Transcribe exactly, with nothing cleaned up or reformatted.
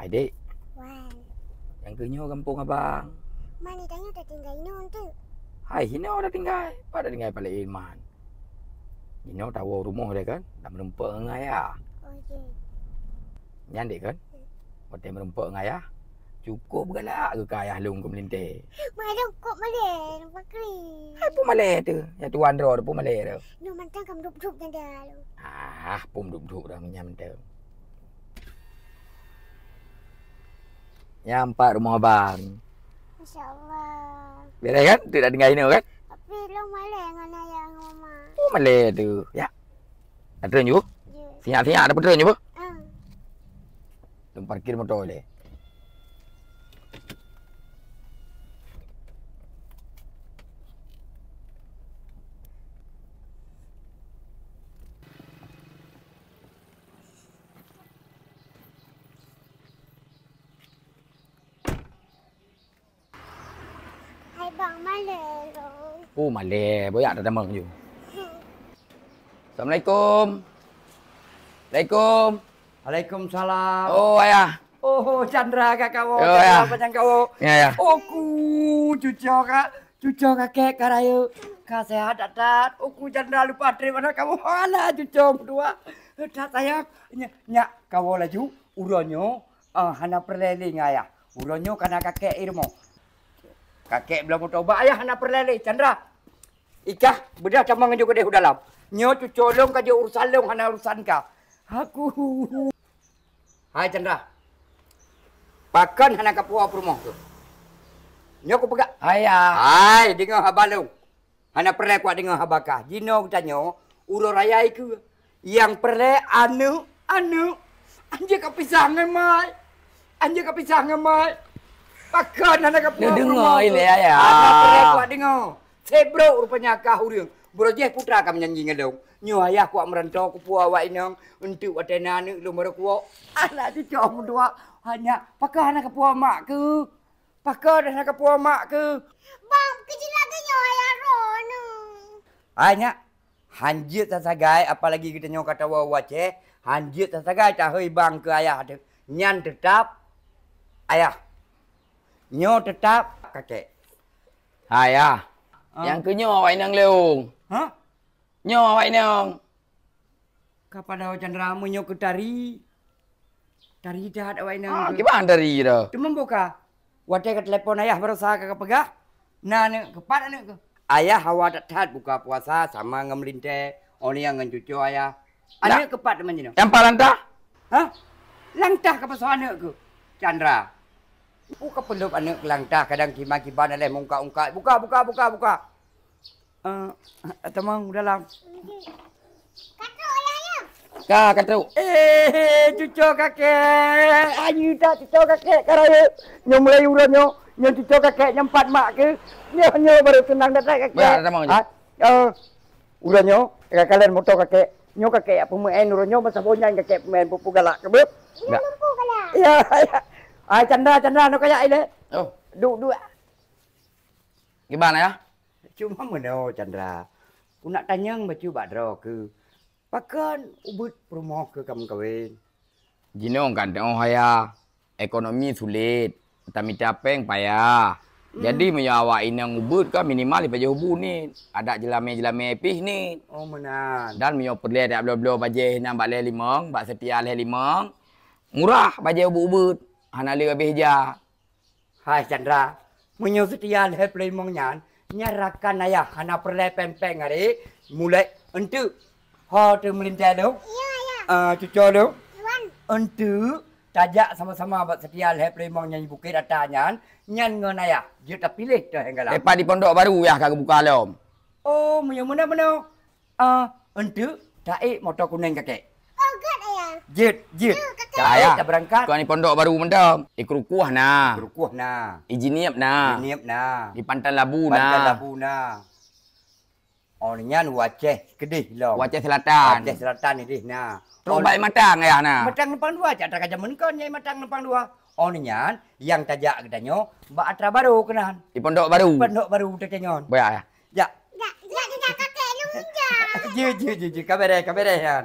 Adik. Wan. Nyang keu nyoe gampông abang. Man, tanyoe tatinggai inoe tu. Hai, hinoe tatinggai. Pat tatinggai palek iman. Inoe tawoe rumoh deh kan, dak meurumpok ngon ayah. Oh, jeh. Nyan dek kan? Hmm. Watèe meurumpok ngon ayah, cukup galak geuh keu ayah lôn keu meulintèe. Malèe kok malèe, Pakri. Hai, peue malèe tu? Nyang tuan droe tu peue malèe tu? Nyoe mantong ka meudup-dup nyan dah lôn. Ah, peue meudup-dup dah nyan mantong. Nyan pat rumoh abang. Masya Allah. Beres kan? Tu dah tinggai inoe kan? Tapi lôn malèe ngon ayah ngon mama. Oh, malèe tu. Ya. Dah treun ju? Ya. Sinyak-sinyak dah treun ju? Ah. Lôn parkir moto lé. Hai bang, malèe lôn. Oh, malèe, boyak dah tamong ju. Assalamualaikum. Assalamualaikum. Waalaikumsalam. Oh, ayah. Oh, Chandra ka kawoe, oh, Chandra ayah. Panyang kawoe. Ya, ya. Oku, cuco ka, cuco kakek ka rayeuk. Ka sehat that-that. Oku Chandra lupa trép aneuk kawoe. Alah, cuco meutuah. That sayang. Nyak, nyak kawoe laju. Uroe nyoe, ah, hana peureulèe lé ngon ayah. Uroe nyoe ka na kakek i rumoh. Kakek bloe meutobat, ayah hana peureulèe lé. Chandra, ikah, beudah tamong ju keudeh u dalam. Nyoe cuco lôn ka jeuet urusan lôn, hana urusan kah. Aku. Hai Chandra. Pakon hana kapuwoe peurumoh keuh? Nyoe kupeugah. Ayah. Hai, deungö haba lôn. Hana peureulèe kuat deungö haba kah. Jinoe geutanyoe uroe raya i keue. Nyang peureulèe aneuk, aneuk. Anjeuk ka pisah ngon mak. Anjeuk ka pisah ngon mak. Pakon hana kapuwoe peurumoh keuh? Neudeungö ilèe, ayah. Hana peureulèe kuat deungö. Seubrok rupanya kah ureueng. Buroe jih putra ka meujanji ngon lôn. Nyoe ayah kuat meuranto kupuwoe awak inong, eunteuk watèe na aneuk lôn baroe kuwoe. Alah cuco meutuah. Hanya, pakon hana kapuwoe mak keuh? Pakon hana kapuwoe mak keuh? Bang, keucil lagèe nyoe ayah droeneuh. Hai nyak, hanjeuet sasagai, apalagi geutanyoe ka tawoe u Aceh, hanjeuet sasagai tahôi bang keu ayah teuh. Nyan teutap ayah. Nyoe teutap kakek. Hai, ah. Ah. Nyang keu nyoe awak inong lôn. Hah? Nyoe awak inong. Ka padahai Chandra meunyoe keu tari. Tari that awak inong. Ah, kiban tari dah. Teuma boh ka. Watèe ka telepon ayah baroesa ka, ka peugah, na aneuk keuh, pat aneuk keuh. Ayah hawa that-that buka puasa sama ngon meulintèe, oh lheueh ngon cuco ayah. Aneuk keuh pat teuma jinoe. Nyang pat Lantah? Hah? Lantah ka pasoe aneuk keuh? Chandra. Buka peulop aneuk keu Lantah kadang kiban-kiban aléh meungkak-ungkak. Buka, buka, buka, buka. Eh, tamong u dalam. Ka trok ayah nyoe? Ka, ka trok. Eh, cuco kakek. Ayu tak cuco kakek ka rayeuk. Nyoe mulai uroe nyoe, nyoe cuco kakek nyang pat mak keuh. Nyoe, nyoe baru tunang that-that kakek. Bah, tamong je. Ha? Eh, uroe nyoe, ka kalon moto kakek. Nyoe kakek jak peumeu'en uroe nyoe, masa boh nyan kakek peumeu'en peue-peue galak keuh, beuh? Ya. Mampu galak. Ya, ya. Ai, Chandra, Chandra, nyoe kajak ilèe. Oh. Duek, duek. Kiban, Ayah? Cuma meunoe, Chandra. Ku nak tanyong bacut bak droe keuh. Pakon ubit peurumoh keuh ka meukawen? Jinoe kan teuh, Ayah. Ekonomi sulet. Tamita péng payah. Hmm. Jadi, meunyoe awak inong ubit kan minimal ipajoh bu nit. Adak jeulamé-jeulamé pih nit. Oh, meunan. Dan meunyoe peureulèe dak bloe-bloe bajèe inan bak lhèe limong, bak seutia lhèe limong, murah bajèe ubit-ubit. Hana lé abéh ja. Hai Chandra, meunyoe seutia lhèe ploh limong nyan, nyan rakan ayah hana peureulèe péng-péng aré, mulai eunteuk. Ho teuh meulintèe lôn? Iya, iya. Ah, cuco lôn? Tuan. Eunteuk tajak sama-sama bak seutia lhèe ploh limong nyan di Bukét Rata nyan, nyan ngon ayah jeuet tapiléh teuh nyang galak. Lepas di Pondok Baru yah ka geubuka lom. Oh, meunyoe meunan meunoe. Ah, eunteuk taék moto kunéng kakek. Oh, göt, Ayah. Jeuet, jeuet. Jeuet, kakek. Taék, tabeurangkat. Kon di Pondok Baru mantong. Di Keurukoh na. Keurukoh na. Di Jeunieb na. Jeunieb na. Di Panton Labu na. Panton Labu na. Oh, nyan u Aceh keudeh lom. U Aceh Selatan. Aceh Selatan ideh na. Trok bak Matang Ayah na. Matang Simpang Dua, cak atra ka jameun kon nyang Matang Simpang Dua. Oh, nyan, nyang tajak geutanyoe bak atra barô keunan. Di Pondok Baru. Pondok Baru teuh ngon. Boya, Ayah. Jak. Jak, jak, jak, kakek lôn jak. Jeuet, jeuet, jeuet, jeuet. Ka beres, ka beres nyan.